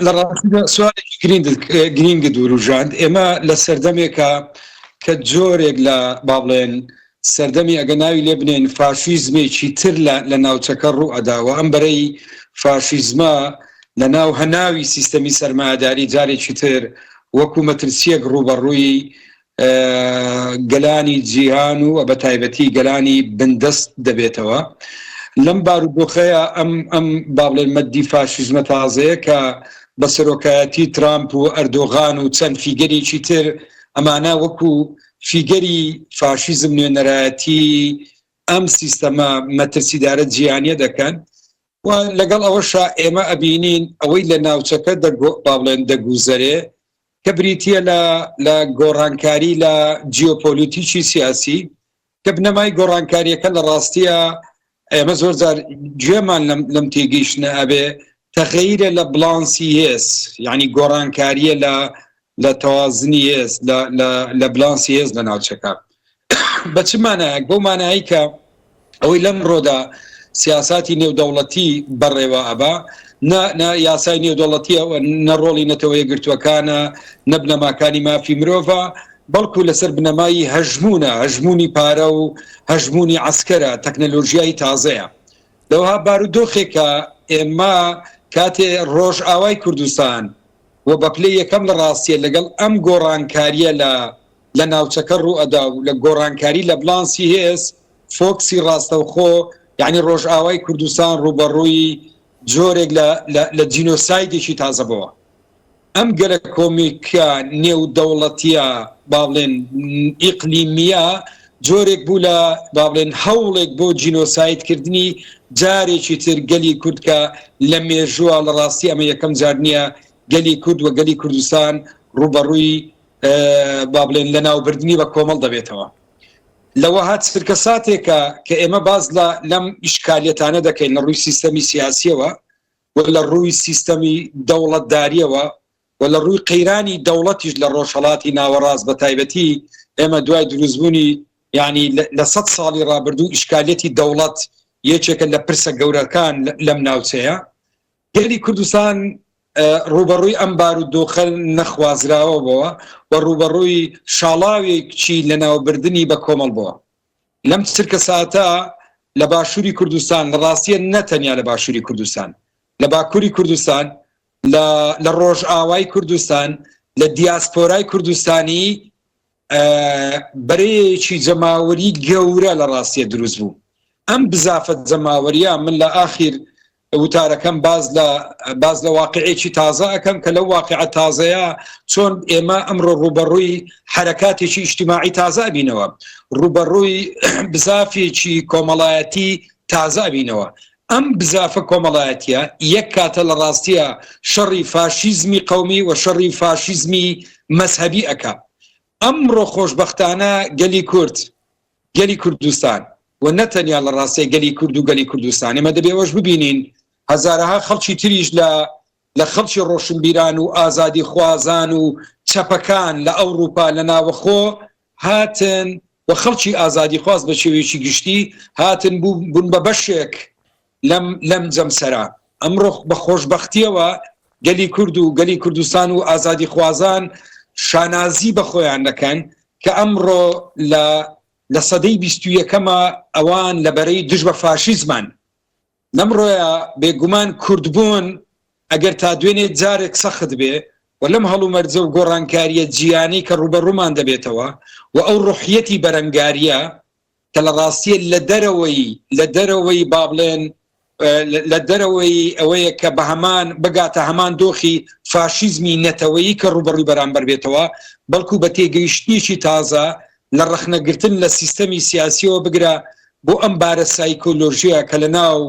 لە ڕاستیدا سوالێکی گرینگت وروژاند. ئێمە لە سەردەمێکا کە جۆرێک لە با بڵێن سەردەمی ئەگە ناوی لێ بنێن فاشیزمێکی تر لە لە ناوچەکە ڕوو ئەدا و ئەم بەرەی فاشیزمە لە ناو هەناوی سیستەمی سەرمایەداری جارێکی تر وەکو مەترسیەک ڕووبەڕووی گەلانی جیهان و بە تایبەتی گەلانی بندەست دەبێتەوە. لەم بارودۆخەیە ئەم ئەم با بڵێن مەدی فاشیزمە تازەیە کە بە سەرۆکایەتی ترامپ و ئەردۆغان و چەند فیگەرێکی تر ئەمانە وەکو فیگەری فاشیزم نوێنەرایەتی ئەم سیستەمە مەترسیدارە جیهانیە دەکەن و لەگەڵ ئەوەشا ئێمە ئەبینین ئەوەی لە ناوچەکە با بڵێن دەگوزەرێ کە بریتییە لە لە گۆڕانکاری لە جیۆپۆلیتیکی سیاسی کە بنەمای گۆڕانکاریەکە لە ڕاستیە ئێمە زۆر جار گوێمان لەم لەم تێگەیشتنە ئەبێ تەغەیرە لە بلانسی هێز یعنی گۆڕانکاریە لە لە تەوازنی هێز لە لە لە بلانسی هێز لە ناوچەکە بە چ مانایەک؟ بەو مانایەی کە ئەوەی لەمڕۆدا سیاساتی نێودەوڵەتی بەڕێوە ئەبا نە نە یاسای نێودەوڵەتیە و نە ڕۆڵی نەتەوە یەکگرتووەکانە نە بنەماکانی مافی مرۆڤە بەڵکو لەسەر بنەمای هەژمونە هەژمونی پارە و هەژمونی عەسکەرە تەکنەلۆژیای تازەیە لەوها بارودۆخێکە ئێمە کاتێ ڕۆژئاوای کوردستان و بە پلەی یەکەم لە ڕاستیە لەگەڵ ئەم گۆڕانکاریە لە لە ناوچەکە ڕووئەدا و لە گۆڕانکاری لە بلانسی هێز فۆکسی ڕاستەوخۆ یانی ڕۆژئاوای کوردستان ڕووبەڕووی جۆرێک لە لە جینۆسایدێکی تازە بۆوە. ئەم گەلە کۆمیکە نێودەوڵەتیە با بڵێن ئیقلیمیە جۆرێک بوو لە با بڵێن هەوڵێک بۆ جینۆساید کردنی جارێکی تر گەلی کورد کە لە مێژووە لە ڕاستی ئەمە یەکەم جار نییە گەلی کورد و گەلی کوردستان ڕووبەڕووی با بڵێن لەناوبردنی بە کۆمەڵ دەبێتەوە. لە وەها چرکەساتێکە کە ئێمە باس لە لەم ئیشکالیەتانە دەکەین لە ڕووی سیستەمی سیاسیەوە و لە ڕووی سیستەمی دەوڵەتداریەوە و لە ڕووی قەیرانی دەوڵەتیش لە ڕۆژهەڵاتی ناوەڕاست بە تایبەتی ئێمە دوای دروستبوونی یعنی لە سەد ساڵی ڕابردوو ئیشکالیەتی دەوڵەت یەکێکە لە پرسە گەورەکان لەم ناوچەیە گەلی کوردستان ڕووبەڕووی ئەم بارودۆخە نەخوازراوە بۆوە و ڕووبەڕووی شاڵاوێکی لەناوبردنی بە کۆمەڵ بۆوە. لەم چرکەساتە لە باشووری کوردستان، لە ڕاستیە نە تەنیا لە باشووری کوردستان، لە باکووری کوردستان، لە لە ڕۆژئاوای کوردستان، لە دیاسپۆرای کوردستانی بەرەیەکی جەماوەری گەورە لە ڕاستیە دروست بوو. ئەم بزافە جەماوەریە من لە ئاخیر وتارەکەم باز لە باز لە واقعێکی تازە ئەکەم کە لەو واقعە تازەیە چۆن ئێمە ئەمڕۆ ڕوبەڕووی حرەکاتێکی ئیجتیماعی تازە ئەبینەوە ڕوبەڕووی بزافێکی کۆمەڵایەتی تازە ئەبینەوە ئەم بزافە کۆمەڵایەتیە یەک کاتە لە ڕاستیە شەڕی فاشیزمی قەومی و شەڕی فاشیزمی مەزهەبی ئەکا. ئەمڕۆ خۆشبەختانە گەلی کورد، گەلی کوردستان و نە تەنیا لە ڕاستیە گەلی کورد و گەلی کوردستان ئێمە دەبێ ئەوەش ببینین هەزارەها خەڵکی تریش لە لە خەڵکی ڕۆشنبیران و ئازادیخوازان و چەپەکان لە ئەوڕوپا لە ناوەخۆ هاتن و خەڵکی ئازادیخواز بە شێوەیەکی گشتی هاتن بوون بە بەشێک لەم لەم جەمسەرە. ئەمڕۆ بە خۆشبەختیەوە گەلی کورد و گەلی کوردستان و ئازادیخوازان شانازی بە خۆیان دەکەن کە ئەمڕۆ لە لە سەدەی 21ەمە ئەوان لە بەرەی دژ بە فاشیزمان. لەمڕۆیا بێگومان کوردبوون ئەگەر تا دوێنێ جارێک سەخت بێ و لەم هەڵومەرجە و گۆڕانکارییە جییانەی کە ڕووبەڕوومان دەبێتەوە و ئەو ڕۆحیەتی بەرەنگارییە کە لە ڕاستیە لە دەرەوەی لە دەرەوەی با بڵێن لە دەرەوەی ئەوەیە کە بە هەمان بگاتە هەمان دۆخی فاشیزمی نەتەوەیی کە ڕووبەڕووی بەرامبەر بێتەوە بەڵکو بە تێگەیشتنێکی تازە لە ڕەخنەگرتن لە سیستەمی سیاسیەوە بگرە بۆ ئەم بارە سایکۆلۆژیە کە لە ناو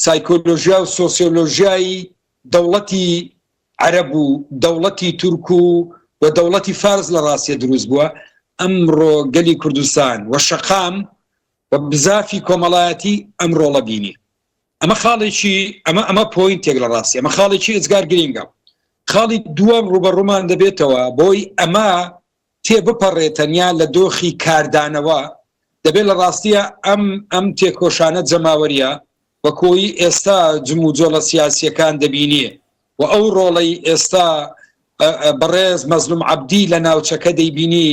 سایکۆلۆژیا و سۆسیۆلۆژیای دەوڵەتی عەرەب و دەوڵەتی تورک و و دەوڵەتی فارس لە ڕاستیە دروست بووە، ئەمڕۆ گەلی کوردستان و شەقام و بزافی کۆمەڵایەتی ئەم ڕۆڵە بینی. ئەمە خاڵێکی ئەمە ئەمە پۆینتێک لە ڕاستی ئەمە خاڵێکی ئێجگار گرینگە. خاڵی دووەم ڕووبەڕوومان دەبێتەوە بۆی ئەمە تێبپەڕێ تەنیا لە دۆخی کاردانەوە، دەبێ لە ڕاستییا ئەم ئەم تێکۆشانە جەماوەرییە وەکۆی ئێستا جموجۆڵە سیاسییەکان دەبینێ و. و ئەو ڕۆڵەی ئێستا بەڕێز مەزلوم عەبدی لە ناوچەکە دەیبینی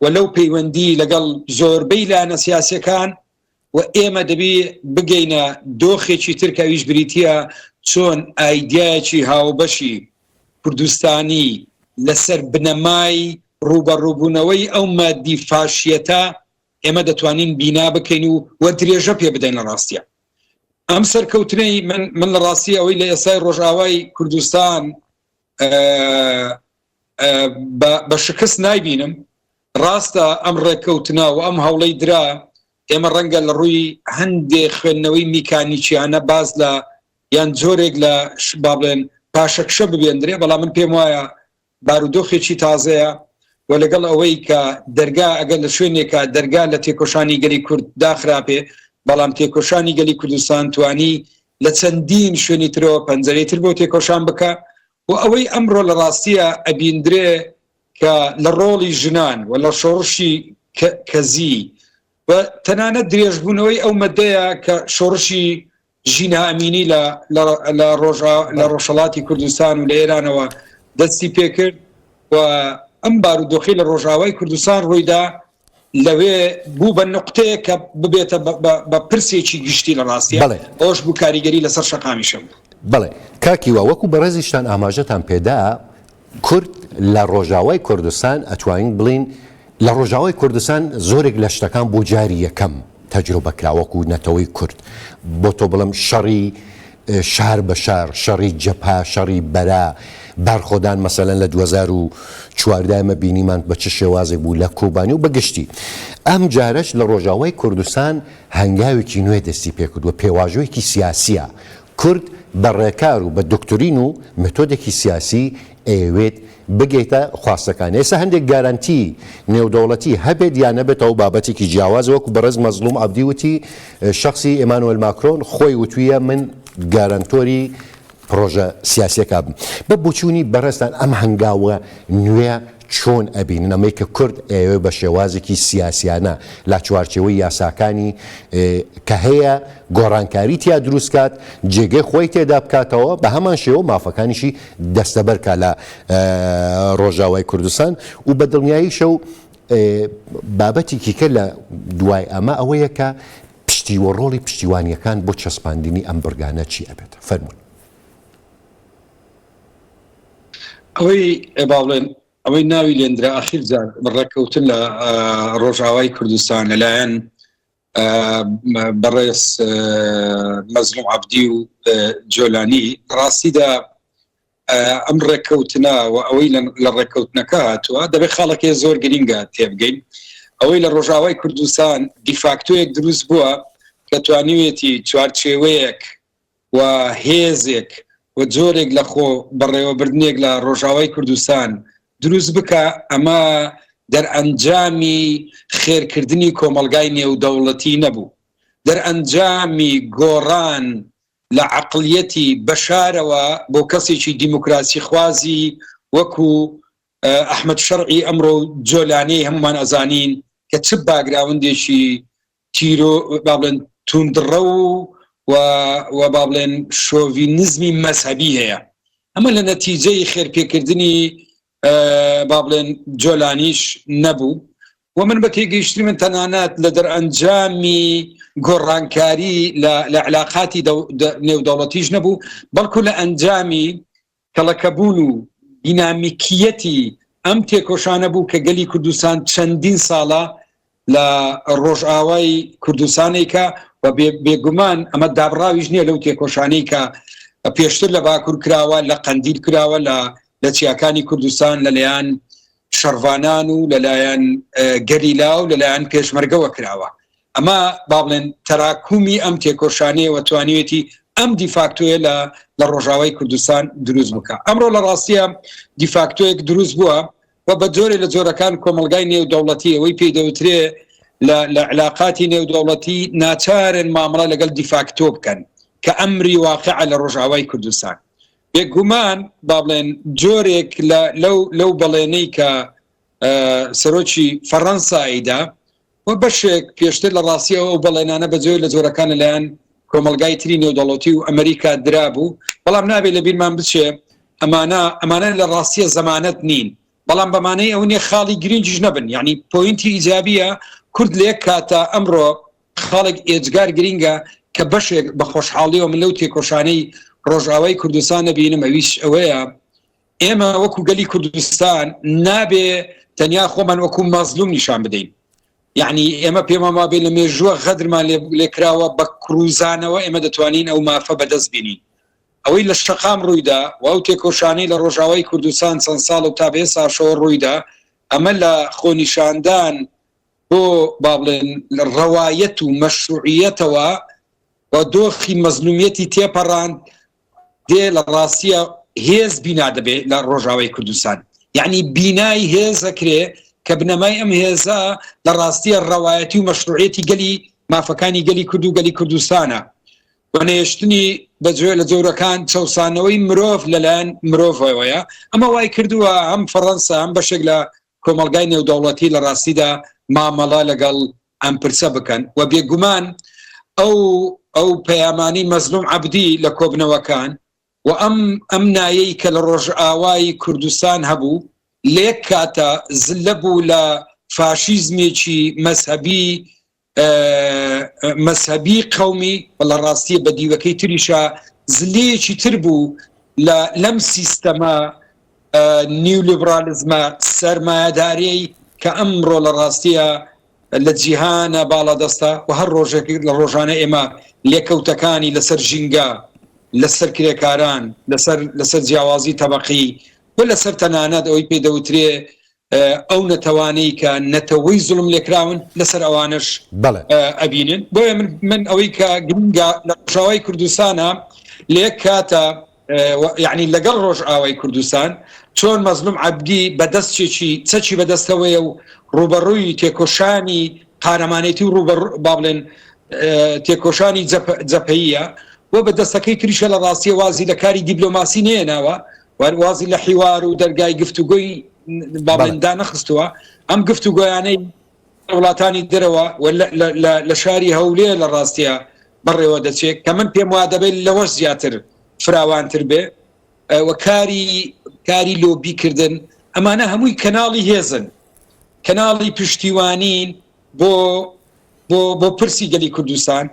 و لەو پەیوەندی لەگەڵ زۆربەی لایەنە سیاسیەکان و ئێمە دەبی بگەینە دۆخێکی تر کە ئەویش بریتیە چۆن ئایدیایەکی هاوبەشی کوردستانی لەسەر بنەمای ڕووبەڕووبوونەوەی ئەو مادی فاشیەتە ئێمە دەتوانین بینا بکەین و و درێژە پێ بدەین لە ڕاستیە ئەم سەرکەوتنەی من من لە ڕاستی ئەوەی لە ئێستای ڕۆژئاوای کوردستان بە شکست نایبینم ڕاستە ئەم ڕێککەوتنە و ئەم هەوڵەی درا ئێمە ڕەنگە لە ڕووی هەندێ خوێندنەوەی میکانیکیانە باز لە یان جۆرێک لە با بڵێن پاشەکشە ببێندرێ بەڵام من پێم وایە بارودۆخێکی تازەیە و لەگەڵ ئەوەی کە دەرگا ئەگەر لە شوێنێکە دەرگا لە تێکۆشانی گەلی کورد داخراپێ بەڵام تێکۆشانی گەلی کوردستان توانی لە چەندین شوێنی ترەوە پەنجەرەی تر بۆ تێکۆشان بکە و ئەوەی ئەمڕۆ لە ڕاستیە ئەبیندرێ کە لە ڕۆڵی ژنان و لە شۆڕشی کەزی و تەنانەت درێژبوونەوەی ئەو مەدەیە کە شۆڕشی ژینا ئەمینی لە لە ڕۆژا لە ڕۆژهەڵاتی کوردستان و لە ئێرانەوە دەستی پێکرد و ئەم بارودۆخی لە ڕۆژاوای کوردستان ڕوویدا لەوێ بوو بە نقطەیە کە ببێتە بە پرسێکی گشتی لە ڕاستیە ئەوش بوو کاریگەری لەسەر شەقامیشم. بەڵێ کاک هیوا وەکو بەڕێزیشتان ئاماژەتان پێدا کورد لە ڕۆژاوای کوردستان ئەتوانین بڵێین لە ڕۆژاوای کوردستان زۆرێک لە شتەکان بۆ جاری یەکەم تەجروبە کرا وەکو نەتەوەی کورد بۆ تۆ بڵێم شەڕی شار بە شار شەڕی جەبهە شەڕی بەرە بەرخۆدان مەسەلەن لە 2014 ئێمە بینیمان بە چ شێوازێک بوو لە کۆبانی و بە گشتی ئەم جارەش لە ڕۆژاوای کوردستان هەنگاوێکی نوێ دەستی پێکردووە پێواژۆیەکی سیاسیە کورد بە ڕێکار و بە دۆکترین و مێتۆدێکی سیاسی ئەیەوێت بگەیتە خواستەکانی. ئێستا هەندێک گارانتی نێودەوڵەتی هەبێت یا نەبێت ئەوە بابەتێکی جیاوازە، وەکو بەڕێز مەزڵوم عەبدی وتی شەخسی ئێمانوێل ماکرۆن خۆی وتویە من گارانتۆری پڕۆژە سیاسیەکە بم. بە بۆچوونی بەڕێزتان ئەم هەنگاوە نوێ چۆن ئەبینن ئەمەی کە کورد ئەیەوێ بە شێوازێکی سیاسیانە لە چوارچێوەی یاساکانی کە هەیە گۆڕانکاری تیا دروست کات جێگەی خۆی تێدا بکاتەوە بە هەمان شێوە مافەکانیشی دەستەبەر کا لە ڕۆژاوای کوردستان و بە دڵنیاییشەو بابەتێکی کە لە دوای ئەمە ئەوەیە کە پشتیوە ڕۆڵی پشتیوانیەکان بۆ چەسپاندنی ئەم بڕگانە چی ئەبێت فەرموون. ئەوەی با بڵێن ئەوەی ناوی لێندرا ئەخیر جار ڕێککەوتن لە ڕۆژئاوای کوردستان لەلایەن بەڕێز مەزلوم عەبدی و جۆلانی ڕاستیدا ئەم ڕێککەوتنە و ئەوەی لە ڕێککەوتنەکە هاتووە دەبێت خاڵەکەی زۆر گرینگە تێبگەین ئەوەی لە ڕۆژاوای کوردستان دیفاکتۆیەک دروست بووە کە توانیوێتی چوارچێوەیەک و هێزێک و جۆرێک لە خۆ بەڕێوەبردنێک لە ڕۆژاوای کوردستان دروست بکە ئەمە دەرئەنجامی خێرکردنی کۆمەڵگای نێودەوڵەتی نەبوو دەرئەنجامی گۆڕان لە عەقڵیەتی بەشارەوە بۆ کەسێکی دیموکراسی خوازی وەکو ئەحمەد شەرعی ئەمڕۆ جۆلانەی هەمومان ئەزانین کە چ باگراوندێکی تیرۆ با بڵێن توندڕەو و و با بڵێن شۆڤینزمی مەزهەبی هەیە ئەمە لە نەتیجەی خێرپێکردنی با بڵێن جۆلانیش نەبوو و من بە تێگەیشتنی من تەنانەت لە دەرئەنجامی گۆڕانکاری لە علاقاتی نێودەوڵەتیش نەبوو بەڵکو لە ئەنجامی کەڵەکەبوون و دینامیکییەتی ئەم تێکۆشانە بوو کە گەلی کوردستان چەندین ساڵە لە ڕۆژئاوای کوردستانێکە و بێگومان ئەمە دابڕاویش نییە لەو تێکۆشانەی کە پێشتر لە باکوور کراوە لە قەندیل کراوە لە لە چیاکانی کوردستان لەلایەن شەڕڤانان و لەلایەن گەریلا و لەلایەن پێشمەرگەوە کراوە ئەمە با بڵێن تەراکومی ئەم تێکۆشانەیەوە توانیوێتی ئەم دیفاکتۆیە لە لە ڕۆژاوای کوردستان دروست بکە ئەمڕۆ لە ڕاستیە دیفاکتۆیەک دروست بووە و بە جۆرێ لە جۆرەکان کۆمەلگای نێودەوڵەتی ئەوەی پێی دەوترێ لە علاقاتی نێودەوڵەتی ناچارن مامەڵە لەگەڵ دیفاکتۆ بکەن کە ئەمری واقعە لە ڕۆژاوای کوردستان بێگومان با بڵێن جۆرێک لە لەو لەو بەڵێنەی کە سەرۆکی فەڕەنسا ئەیدا و بەشێک پێشتر لە ڕاستیەوە ئەو بەڵێنانە بە جۆرێک لە جۆرەکان لەلایەن کۆمەڵگای تری نێودەوڵەتی و ئەمریکا درابوو بەڵام نابێت لە بیرمان بچێ. ئەمانە ئەمانە لە ڕاستیە زەمانەت نین بەڵام بەمانەی ئەو نیە خاڵی گرنگیش نەبن یعنی point ی ئیجابیە کورد لە یەک کاتە ئەمڕۆ خاڵێک ئێجگار گرینگە کە بەشێک بە خۆشحاڵیەوە من لەو تێکۆشانەی ڕۆژئاوای کوردستان نەبینم ئەویش ئەوەیە ئێمە وەکو گەلی کوردستان نابێ تەنیا خۆمان وەکو مەزلوم نیشان بدەین یعنی ئێمە پێمان وابێ لە مێژووە غەدرمان لێکراوە بە کڕوزانەوە ئێمە دەتوانین ئەو مافە بەدەست بینین ئەوەی لە شەقام ڕوویدا و ئەو تێکۆشانەی لە ڕۆژاوای کوردستان چەند ساڵ و تا بە ئێستاشەوە ڕوویدا ئەمە لە خۆنیشاندان بۆ با بڵێن ڕەوایەت و مەشروعیەتەوە و دۆخی مەزلومیەتی تێپەڕاند دێ لە ڕاستیە هێز بینا دەبێ لە ڕۆژاوای کوردستان یعنی بینای هێزەکرێ کە بنەمای ئەم هێزە لە ڕاستیە ڕەوایەتی و مەشروعیەتی گەلی مافەکانی گەلی کورد و گەلی کوردستانە و نەهێشتنی بە جۆ لە جۆرەکان چەوسانەوەی مرۆڤ لەلایەن مرۆڤەوەیە ئەمە وای کردووە هەم فەڕەنسا هەم بەشێک لە کۆمەڵگای نێودەوڵەتی لە ڕاستیدا مامەڵە لەگەڵ ئەم پرسە بکەن و بێگومان ئەو ئەو پەیامانی مەزلوم عەبدی لە کۆبنەوەکان و ئەم ئەم نایەی کە لە ڕۆژئاوای کوردستان هەبوو لە یەک کاتە زلە بوو لە فاشیزمێکی مەزهەبی مەزهەبی قەومی و لە ڕاستیە بە دیوەکەی تریشا زلەیەکی تر بوو لە لەم سیستەمە نیولیبرالیزمە سەرمایەداریەی کە ئەمڕۆ لە ڕاستیە لە جیهانە باڵادەستە و هەر ڕۆژێک لە ڕۆژانە ئێمە لێکەوتەکانی لەسەر ژینگە لەسەر کرێکاران لەسەر لەسەر جیاوازی تەبەقی و لەسەر تەنانەت ئەوەی پێ دەوترێ ئەو نەتەوانەی کە نەتەوەی زوڵم لێکراون لەسەر ئەوانەش ئەبینن بۆیە من من ئەوەی کە گرنگە لە ڕۆژاوای کوردستانە لە یەک کاتە یعنی لەگەڵ ڕۆژئاوای کوردستان چۆن مەزلوم عەبدی بەدەستێکی چەکی بەدەستەوەیە و ڕوبەڕووی تێکۆشانی قارەمانێتی و ڕوبەر با بڵێن تێکۆشانی جەپەیە و بە دەستەکەی تریشە لە ڕاستیە وازی لە کاری دیبلۆماسی نێناوە وازی لە حیوار و دەرگای گفتوگۆی با بڵێن دانەخستووە ئەم گفتوگۆیانەی وڵاتانی دەرەوە و لە شاری هەولێر لە ڕاستیە بەڕێوە دەچێت کە من پێم وا دەبێت لەوەش زیاتر فراوانتر بێ و کاری کاری لۆبیکردن ئەمانە هەمووی کەناڵی هێزن کەناڵی پشتیوانین بۆ بۆ بۆ پرسی گەلی کوردستان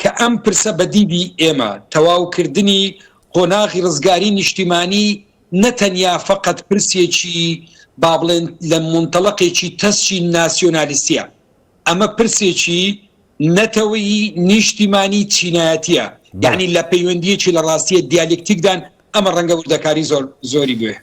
کە ئەم پرسە بە دیدی ئێمە تەواوکردنی قۆناغی ڕزگاری نیشتیمانی نە تەنیا فەقەت پرسێکی با بڵێن لە مونتەڵەقێکی تەسکی ناسیۆنالیستیە، ئەمە پرسێکی نەتەوەیی نیشتیمانی چینایەتیە، یەعنی لە پەیوەندیەکی لە ڕاستیە دیالێکتیکدان، ئەمە ڕەنگە وردەکاری زۆر زۆری بوێ.